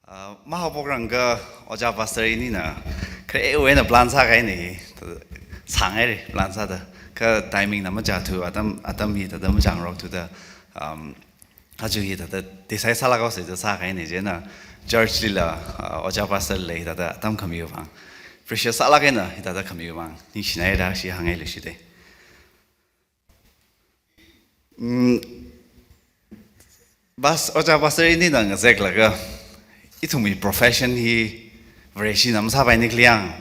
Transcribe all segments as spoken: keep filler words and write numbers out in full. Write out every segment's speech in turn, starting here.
Ah, mahaophokrang kha Ojā Pastor inina, kharewui eina plan sākahaina hi, sāngaira plan sāda. Kha timing na machāthu, atam, atam hi thāda machāngarokthuda, um, aja hi thāda decide sālāk haosa da sākahaina, chieina church lila, ah, Ojā Pastor lila thāda atam khamiwui vang, precious sālāk eina hithāda khamiwui vang ningshinaira da chi hāngngai luishita. Mm, Pas-, Ojā Pastor inina ngazeklaga, ithumwui profession hi Vareshina masāpaini khala yang,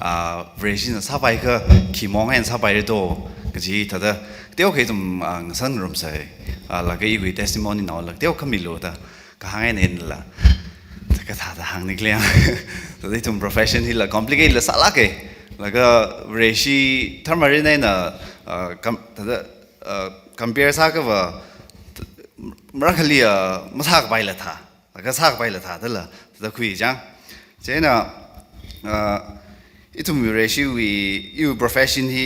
ah, Vareshina sāpai kha khi mong eina sāpaira do, kaji thāda teokha ithum, ah, ngasan ngarumsa, ah, laga iwui testimony naola teokha milu da kahāng eina inla, kathāda hāngni khala yang, thāda ithum profession hila complicate la sālāka. Laga Vareshi dharma mirin eina, ah, kam-, thāda, ah, compare sākhava, marakhali, ah, masākapaila thā, laga sākapaila thā dala, thāda khui chang. Chieina, ah, ithum Vareshiwui, iwui profession hi,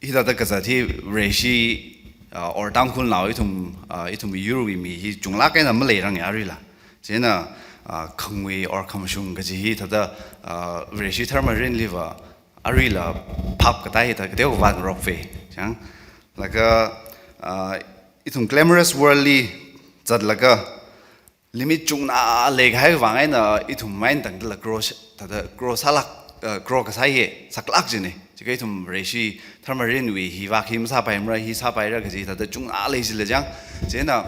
hithāda kazat hi Vareshi, ah, or Tangkhulnao ithum, ah, ithum yurwui mi hi chunglāk eina maleiranga aruila. Chieina, ah, khangui or khamashung kaji hi thāda, ah, Vareshi dharma mirinliva aruila phap katai hithāda kateokha vāngarokva chang. Laga, ah, ithum glamorous world li zatlaga, limit chungna leikahai vang eina ithum main tangdala grow sh-, thāda grow sālāk, eh, grow kasā hi saklāk jina. Chikha ithum Vareshi dharma mirinwui hi vak hi masāpaimara, hi sāpaira kaji thāda chungna lei jila chang. Chieina,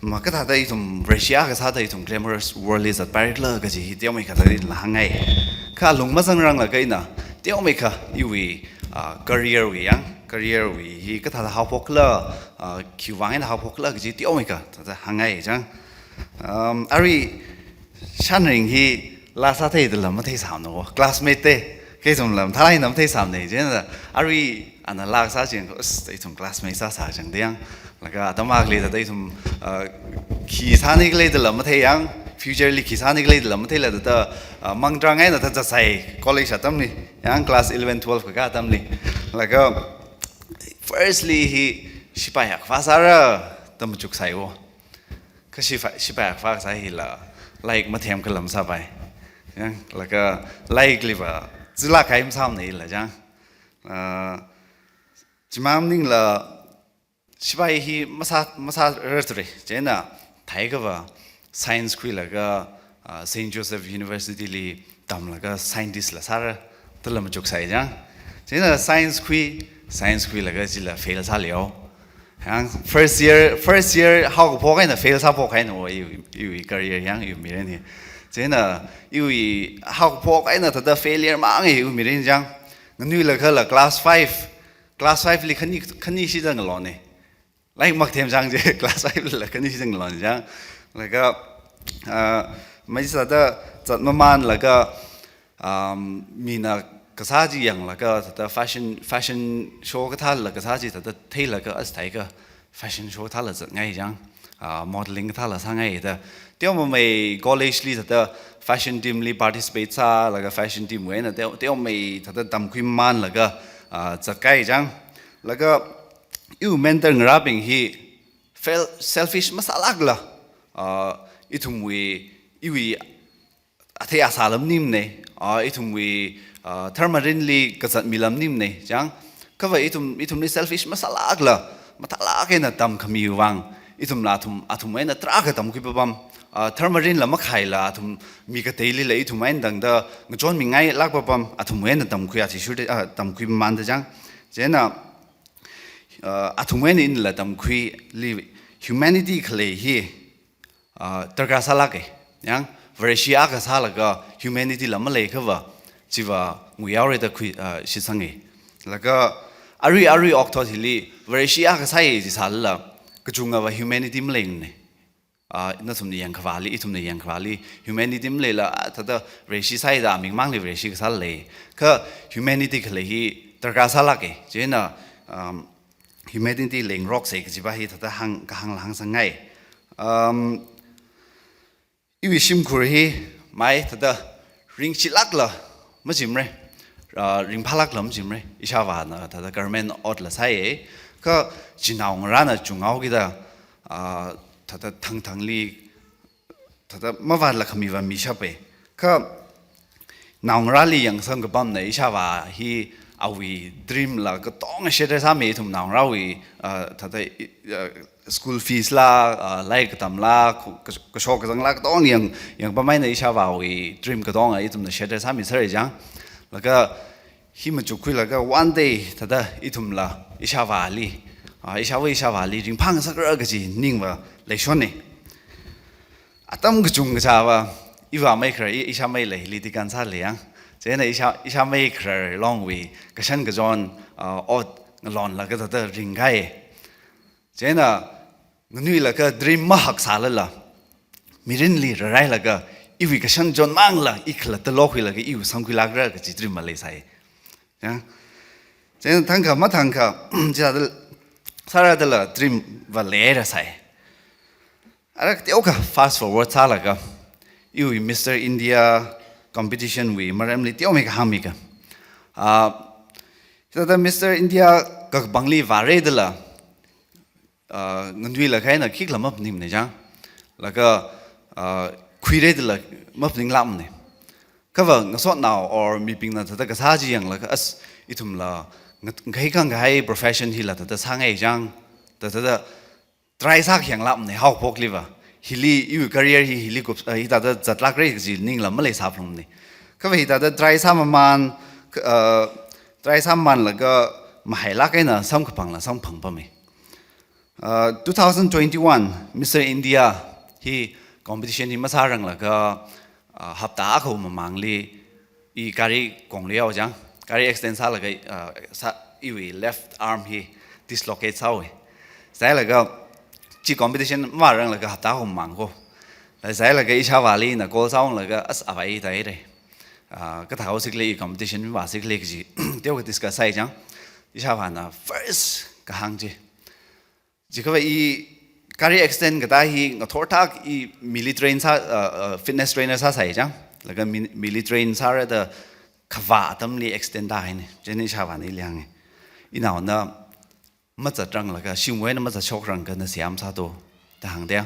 ma kathāda ithum Vareshi akha sāda ithum glamorous world li zatpaira khala kaji hi teomeikha thāda inla hāngngai. Kha lung mazangranglaga ina, teomeikha iwui, ah, career wui yang, career wui hi kathāda haophok khala, ah, khiwui vang eina haophok khala kaji teomeikha thāda hāngngai chang. Um, arui Shanring hi laa sāthei dala matheisāmana, classmate te, kei ithumla mathālāk eina matheisāmana, chieina arui ana laa sā ching, us, ithum classmate sāsā chang da yang. Laga atam akhali thāda ithum, uh, khi sāni khala dala mathei yang, future li khi sāni khala dala matheila thāda, uh, mangtrang eina thāda zatsai college atamli, yang class eleven, twelve kakā atamli. Laga firstly hi sipai akhavā sāra da machuksai wo. Kha sipai, sipai akhavā kasā hila, lairik mathem khala masāpai. Yang, laga lairik liva, zilāk kahai masāmana hila chang. Ah, chimang maningla, sipai hi masā, masārar ture. Chieina, theikhava, science khuilaga, ah, Saint Joseph University li tamlaga scientist la sāra dala machuksai chang. Chieina science khui, science khuilaga chila fail sālei haowa. Yang first year, first year haokaphok eina fail sāphok haina wo iwui, iwui career yang iwui mirin hi. Chieina iwui haokaphok eina thāda failure mang iwui mirin chang. Nganuilakhala class five, class five li khani, khani shida ngalona. Lairik mathem chang chi, class five lila khani shida ngalona chang. Laga, ah, maisāda zat mamānlaga, um, mina kasā chi yanglaga, thāda fashion, fashion show kathāla kasā chi thāda theilaga, as theiakha fashion show kathāla zatngai chang, ah, modeling kathāla sāngai da. Teomamei college li thāda fashion team li participate sālaga fashion team wui eina teo, teomamei thāda tamkhui mamānlaga, ah, zatkahai chang. Laga iwui mentor ngarābing hi fel-, selfish masālākla, ah, ithumwui, iwui athei asāla maningmana, ah, ithumwui, ah, dharma mirinli kazat mila maningmana chang. Khava ithum, ithumli selfish masālākla, mathālāk eina tamkhamiwui vang, ithumla athum, athumwui eina tarākha tamkhui papam, ah, dharma mirinla makhaila, athum mi kateilila ithum eina tangda ngachonmingailāk papam, athumwui eina tamkhui athishurda, ah, tamkhui mamānda chang. Chieina, ah, athumwui eina inla tamkhuili humanity khalei hi, ah, darkar sālāka. Yang, Vareshi akha sālaga humanity la maleikhava, chiva nguihaora da khui, ah, shitsanga. Laga arui, arui okathui hili, Vareshi akha sāya jisālala, kachungkhava humanity maleimana. Ah, nathumna yangkhavāli, ithumna yangkhavāli, humanity maleila, ah, thāda Vareshi sāya da mingmangli Vareshi kasā lei. Kha humanity khalei hi darkar sālāka. Chieina, um, humanity leingaroksa kajipa hi thāda hāng, kahāngla hāngsangngai. Um, iwui shimkhur hi mai thāda ringshilākla machimara, ah, ringphālākla machimara. Ishāvāna thāda government otla sāya, kha chinaongarāna chunghaokida, ah, thāda thangthangli thāda mavātlakhami va mishappai. Kha naongarāli yangsang kapamna ishāvā hi awui dream la katonga shatter sāmi, ithum naongarāwui, ah, thāda, ah, school fees la, ah, lairik katam la, ku-, kash-, kashok kazang la, katonga yang, yangpam eina ishāvāwui dream katonga ithumna shatter sāmiserra chang. Laga hi machukkhuilaga one day thāda ithumla ishāvāli, ah, ishāvā ishāvāli ringphāngasakra kaji ning va leishonna. Atam kachungkha va, iva mai kharar, i-, ishāmeila hili tikan sāli yang. Chieina ishā, ishāmei kharar longwui kashan kachon, ah, ot ngalonlaga thāda ringkahai. Chieina nganuilakha dream mahak sālala, mirinli rarailaga, iwui kashan chon mangla, i khalatta lokhuilaga, iwui samkhuilākra kaji dream maleisai. Ya. Chieina thangkha mathangkha, chithāda sāradala dream va leirasai. Ara teokha fast forward sālaga, iwui Mister India competition wui maramli teomeikha hāngmikha. Ah, thāda Mister India kapangli vāredala, ah, nganuilakha eina khikhala maphaningmana chang. Laga, ah, khuiredala maphaninglākmana. Kha va ngasotnao or mibingna thāda kasā chi yanglaga as ithumla ngat-, ngakhai khangkahai profession hila thāda sāngai chang. Thāda, thāda try sākhanglākmana haophokli va. Hili iwui career hi hili kup, ah, hithāda zatlākra kaji ningla maleisāphalungmana. Kha va hithāda try sāmaman, ah, try sāmamanlaga mahailāk eina samkaphangla samphangpama. Uh, two thousand twenty-one Mister India hi competition hi masāranglaga, uh, hapta akhawui mamangli i gari kongli yao chang, gari accident sālaga, uh, sā, iwui left arm hi dislocate sāhaowa. Sāhailaga chi competition mavāranglaga hapta akhawui mamang ko. Sāhailaga ishāvāli ina call sāunglaga as avai taire. Uh, kathāhaosi khala, competition mivāsi khala kaji teokha discuss sāi chang. Ishāvāna first kahāng chi. Jiakha va i gari accident katā hi ngathorthak i mili train sā, uh, uh, fitness trainer sāsai chang. Laga mi-, mili train sārada khavā atamli accident tāhaina. Chieina ishāvāna ili hānga. Inaona mazatranglaga, shimwui eina mazatshokrangakha na seihā masāto, da hāngda.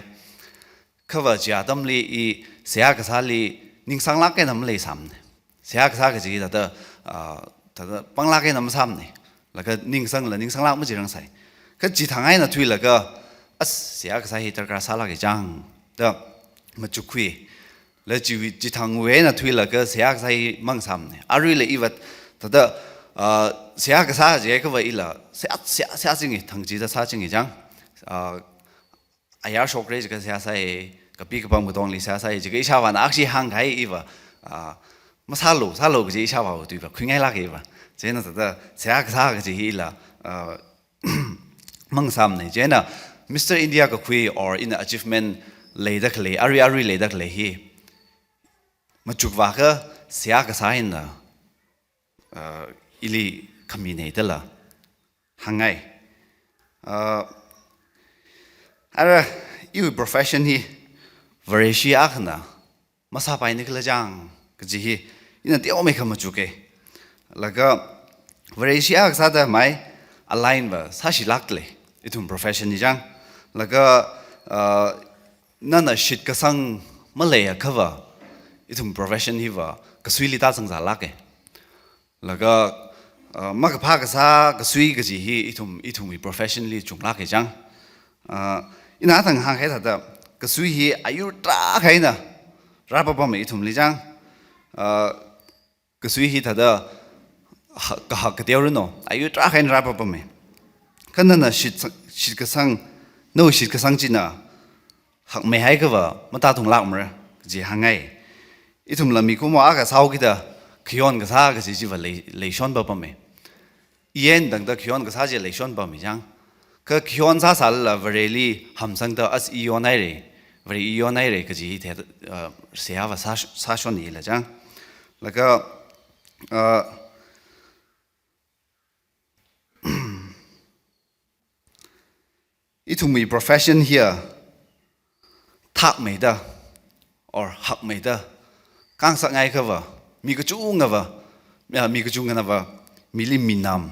Kha va chi atamli i seihā kasāli ningsanglāk eina maleisāmana. Seihā kasā kaji thāda, ah, thāda panglāk eina masāmana. Laga ningsangla ningsanglāk majirangsai. Kha chithang eina thuilaga, as seihā kasā hi darkar sālāka chang, da machukkhui. La chi, chithangwui eina thuilaga seihā kasā hi mangasāmana. Aruila iva thāda, ah, seihā kasā jiakha va ila seihā, seihā, seihā chinga, thang chida sāchinga chang. Ah, ayar shokra jiakha seihā sāi, kapi kapam katongli seihā sāi, jiakha ishāvāna akhashi hāngkahai iva, ah, masālu, sālu kaji ishāvāwui tui va khuingailāka iva. Chieina thāda seihā kasā kaji hila, ah, mangasāmana. Chieina Mister India kakhui or ina achievement leida khalei, arui arui leida khalei hi machukvākha seihā kasā hina, uh, ili khamina dala hāngngai. Uh, ara iwui profession hi Vareshi akhana masāpaini khala chang kaji hi ina teomeikha machuka. Laga Vareshi akha sāda mai align va sāshilākle ithum profession hi chang. Laga, uh, nana shitkasang maleiakha va ithum profession hi va kasuili tāzangzālāka. Laga, uh, makaphā kasā kasui kaji hi ithum, ithumwui profession li chunglāka chang. Uh, ina thang hāngkahai thāda kasui hi ayur tarākha eina rāpapama ithumli chang. Uh, kasui hi thāda ha-, kahak kateoranu, ayur tarākha eina rāpapama. Kha nana shit-, shitkasang, nawui shitkasang china hakmeihaikha va matāthunglākmara kaji hāngngai. Ithumla mikumo akha sāhaokida khayon kasā kaji chi va lei, leishonpapama. Iyan tangda khayon kasā chi leishonpama chang. Kha khayon sāsālala Vareli hamsangda as i yonhaira, Vare i yonhaira kaji hi the, uh, seihā va sā, sāshonila chang. Laga, uh, ithumwui profession hiya thakmeida or hakmeida khangasakngaikha va, mi kachungkha va, ya, mi kachungkhana va mili minam,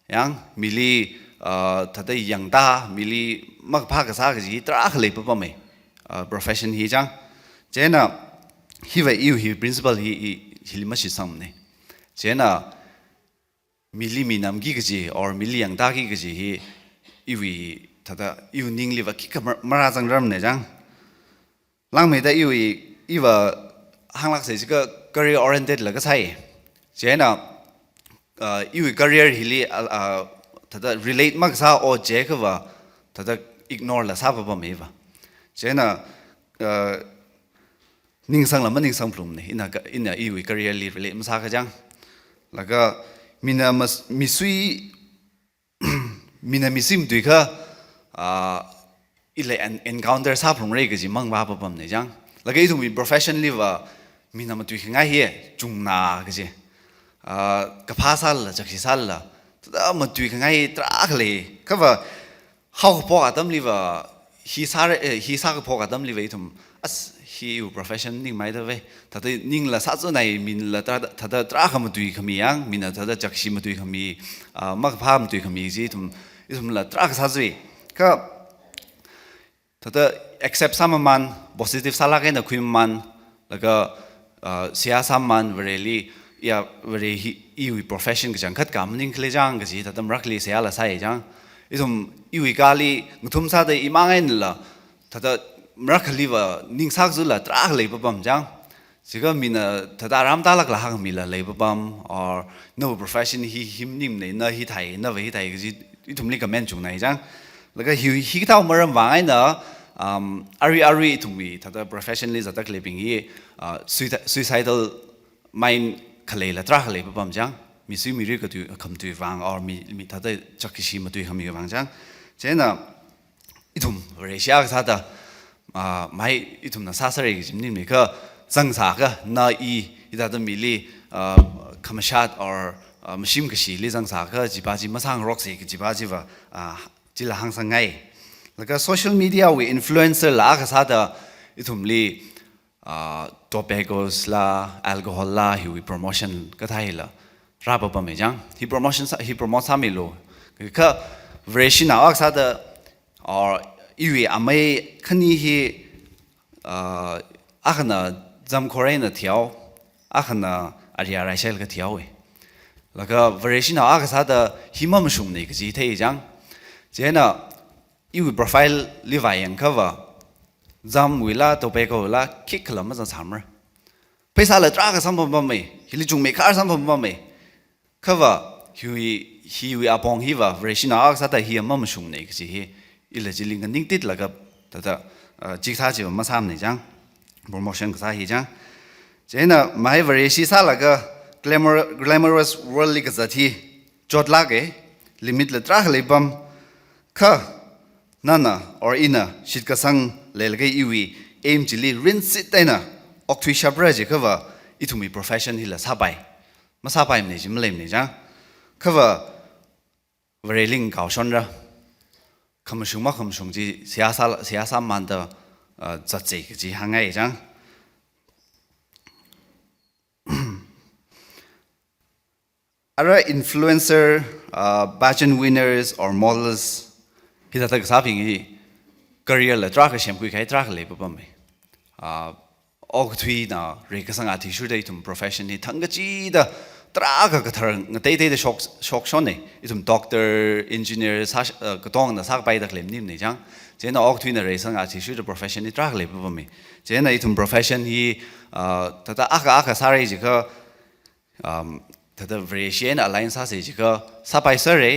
yang, mili, uh, thāda yangda, mili makaphā kasā kaji tarākha leipapama, uh, profession hi chang. Chieina, hiva iwui hi principle hi, hi, hili mashitsangmana. Chieina, mili minamki kaji, or mili yangtāki kaji hi, iwui, thāda, iwui ningliva khikha mar-, marāzangrarmana chang. Langmeida iwui, iva hānglāksei jiakha career oriented la kasāi. Chieina, uh, iwui career hili, uh, uh, thāda relate makasā ot jiakhava, thāda ignore la sāpapama iva. Chieina, uh, ningsang la maningsang phalungmana, ina ka, ina iwui career li relate masākha chang. Laga mina mas-, misui, mina misui matuikha, ah, ila en-, encounter sāphalungra kaji mang vāpapamna chang. Laga ithumwui profession liva mina matuikhangai hi, chungna kaji. Ah, kaphā sālala, chakshi sālala, thāda matuikhangai tarākha lei. Kha va, haokaphok atamliva, hi sāra, eh, hi sākaphok atamliva ithum, as, hi iwui profession ningmeida ve. Thāda ningla sāzanai, minala thāda, thāda tarākha matuikhami yang, mina thāda chakshi matuikhami, ah, makaphā matuikhami chi ithum, ithumla tarākha sāzui. Kha, thāda accept sāmamān, positive sālāk eina khuimamān, laga, ah, seihā sāmamān, Vareli, ya, Vare hi, iwui profession kachangkhat ka maningkhalei chang kaji, thāda marakhali seihā la sāi chang. Ithum, iwui kali, ngathum sāda imang einala, thāda marakhaliva ningsakzula tarākha leipapam chang. Jiakha mina thāda aram tālākla hāngmila leipapam, or nawui profession hi hi maningmana, na hithai, nava hithai kaji, ithumli comment chungnai chang. Laga hi, hikathā maram vang eina, um, arui arui ithumwui, thāda profession li zatda khaleibing hi, uh, suicide-, suicidal mind khaleila tarākha leipapam chang. Misui miri katui, khamatui vang, or mi, mi thāda chakshi matuikhami vang chang. Chieina, ithum Vareshi akha sāda, ah, mai ithumna sāsāra kaji maningmana kha zangsākha, na i, hithāda mili, ah, khamashat or, ah, mashim kashili zangsākha, chipa chi masāngaroksei kajipa chiva, ah, chila hāngsangngai. Laga social media wui influencer la akha sāda ithumli, ah, tobaccos la, alcohol la, hiwui promotion kathā hila rāpapamei chang. Hi promotion sā, hi promote sāmilu. Kha Vareshinao akha sāda, or iwui amei khani hi, ah, akhana zam khorei eina thihao, akhana ari arai shailaga thihaowa. Laga Vareshinao akha sāda hi mamashungmana kaji thei chang. Chieina iwui profile li vāyangkhava, zamwuila, tobacco la, khikhala mazatsāmara. Pheisāla tarākha samphampamei, hili chungmeikhar samphampamei. Kha va, hiwui, hiwui apong hiva, Vareshinao akha sāda hi mamashungmana kaji hi, ila chili nganingtitlaga, thāda, ah, chikathā chiva masāmana chang, promotion kasā hi chang. Chieina, mai Vareshi sālaga, glamour-, glamorous world li kazat hi, chotlāka, limit la tarākha leipam, kha, nana, or ina, shitkasang leilaga iwui aim chili rinsit eina okthuishapra jiakhava, ithumwui profession hila sāpai. Masāpaimana chi maleimana chang. Kha va, Vareli ngakaoshonra. Khamashung makhamashung chi seihā sā, seihā sāmamānda, ah, zatsei kaji hāngngai chang. Ara influencer, uh, pageant winners or models, hithāda kasābing hi career la tarākha semkhui kahai tarākha leipapamei. Uh, okathuina reikasang athishurda ithum profession hi thangkachida tarākha kathar ngateiteida shok, shokshonna. Ithum doctor, engineer, sā, uh, katongna sākapaida khalei maningmana chang. Chieina okathuina reikasang athishurda profession hi tarākha leipapamei. Chieina ithum profession hi, uh, thāda akha akha sāra jiakha, um, thāda Vareshi eina align sāsa jiakha sāpaisera,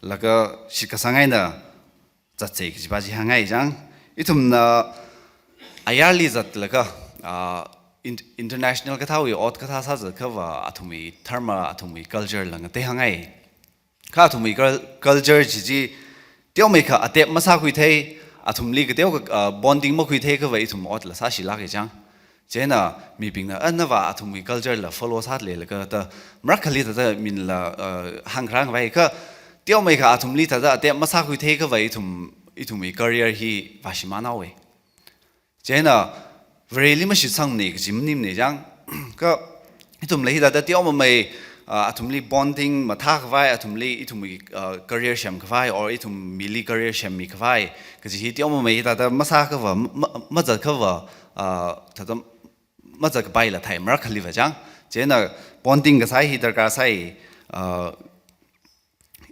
laga shitkasang eina zatsei kajipa chi hāngngai chang. Ithumna ayarli zatlaga, ah, in-, international kathāwui ot kathā sāzatkhava, athumwui dharma, athumwui culture la ngatei hāngngai. Kha athumwui cul-, culture chi chi, teomeikha adapt masākhuithei, athumli kateokha, ah, bonding makhuithei khava ithum otla sāshilāka chang. Chieina mibingna, "Ah, nava athumwui culture la follow sāleilaga ta, marakhali thāda minla, ah, hāngkharāngvai kha, teomeikha athumli thāda adapt masākhuithei khava ithum, ithumwui career hi vāshimānhaowa." Chieina Vareli mashitsangmana kaji maningmana chang. Kha ithumla hithāda teomamei, ah, athumli bonding mathākhavai, athumli ithumwui, ah, career semkhavai, or ithum mili career semmikhavai kaji hi teomamei hithāda masākhava, ma-, ma-, mazatkhava, ah, thāda mazatkapaila thei marakhaliva chang. Chieina bonding kasā hi darkar sai, ah,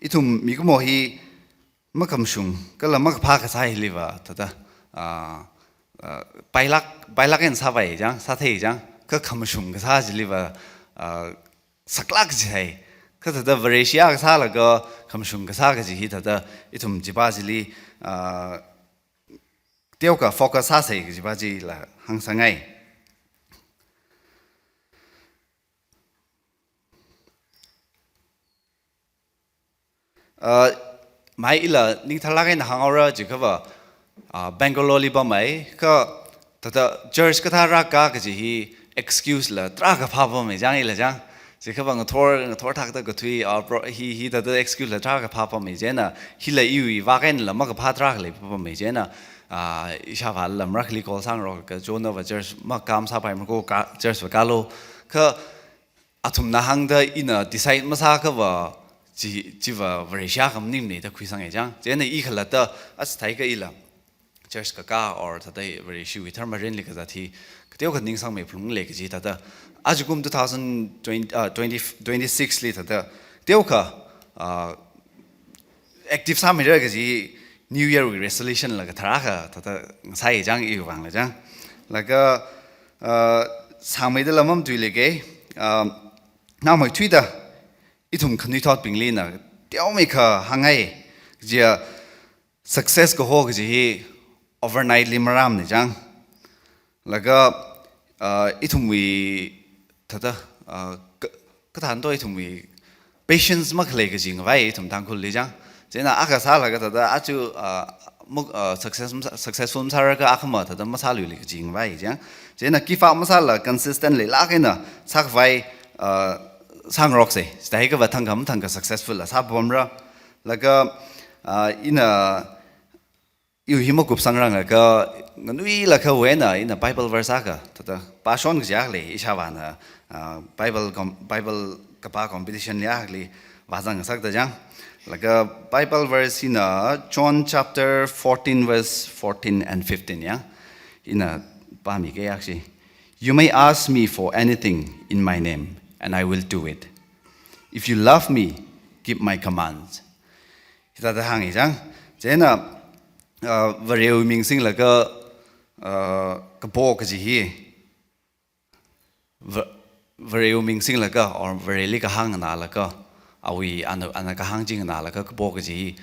ithum mikumo hi makhamashung, kala makaphā kasā hiliva, thāda, ah, ah, pailāk, pailāk eina sāpai chang, sāthei chang, kha khamashung kasā chiliva, ah, saklāk kaji thei. Kha thāda Vareshi akha sālaga khamashung kasā kaji hi thāda ithum chipa chili, ah, teokha focus sāsei kajipa chila hāngsangngai. Uh, mai ila ningtharlāk eina hānghaora jiakhava, uh, Bangalore li pamai, kha thāda church kathā rāka kaji hi excuse la tarākha phāpammi chang ila chang. Jiakhava ngathor, ngathor thakta kathui, ah, pro-, hi, hi thāda excuse la tarākha phāpammi chieina, hila iwui vak einala makaphā tarākha leipapammi chieina, ah, ishāvāla marakhali call sāngarok, ka Jonava church makam sāpai mako ka, church va kalo. Kha athumna hāngda ina decide masākhava, chi, chiva Vareshi akha maningmana da khuisanga chang. Chieina i khalatta, as thāikha ila church kaka or thāda Vareshiwui dharma mirinli kazat hi kateokha ningsangmei phalungle kaji thāda. Ajakum two thousand twenty, uh, twenty, twenty-six li thāda teokha, uh, active sāmira kaji New Year wui resolution la katharakha thāda ngasai chang iwui vangla chang. Laga, uh, sāngmeida lamam tui leke, um, naomeithuida ithum khanuithotbinglina teomeikha hāngngai jia, success kaho kaji hi overnight li marāmana chang. Laga, ah, ithumwui thāda, ah, ka-, kathāda ithumwui patience makhalei kaji ngavai ithum Tangkhulli chang. Chieina akha sālaga thāda aja, ah, muk-, ah, success, successful masārakha akhama thāda masāluili kaji ngavai chang. Chieina give up masāla consistent leilāk eina sākhavai, ah, sāngaroksei. Chithākhava thangkha mathangkha successful la sāpamra. Laga, ah, ina, iwui hi makupsangranga kha nganuilakha wena ina Bible verse akha thāda pāshon kaji akha lei, ishāvāna, ah, Bible com-, Bible kapā competition li akhali vāzang ngasakta chang. Laga Bible verse hina John chapter fourteen verse fourteen and fifteen ya. Ina pāmike akha chi. "You may ask me for anything in my name, and I will do it. If you love me, keep my commands." Hithāda hāngi chang. Chieina, ah, Varewui ming singlaga, ah, kapo kaji hi. Va-, Varewui ming singlaga, or Vareli kahāng nganālaga, awui ana, ana kahāng chi nganālaga kapo kaji hi,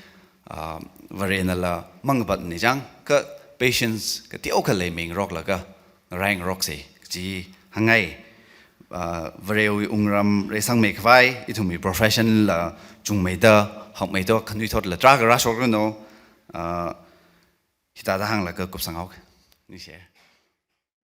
ah, Varenala mangpatna chang, kha patience kateokha leimeingaroklaga, ngarai ngaroksei, kaji hāngngai. Ah, Varewui wungram reisangmeikhavai, ithumwui profession la chungmeida, hakmeida, khanuithotla tarākha rāshokranu, ah, hithāda hānglaga kupsanghaoke. Ningshi.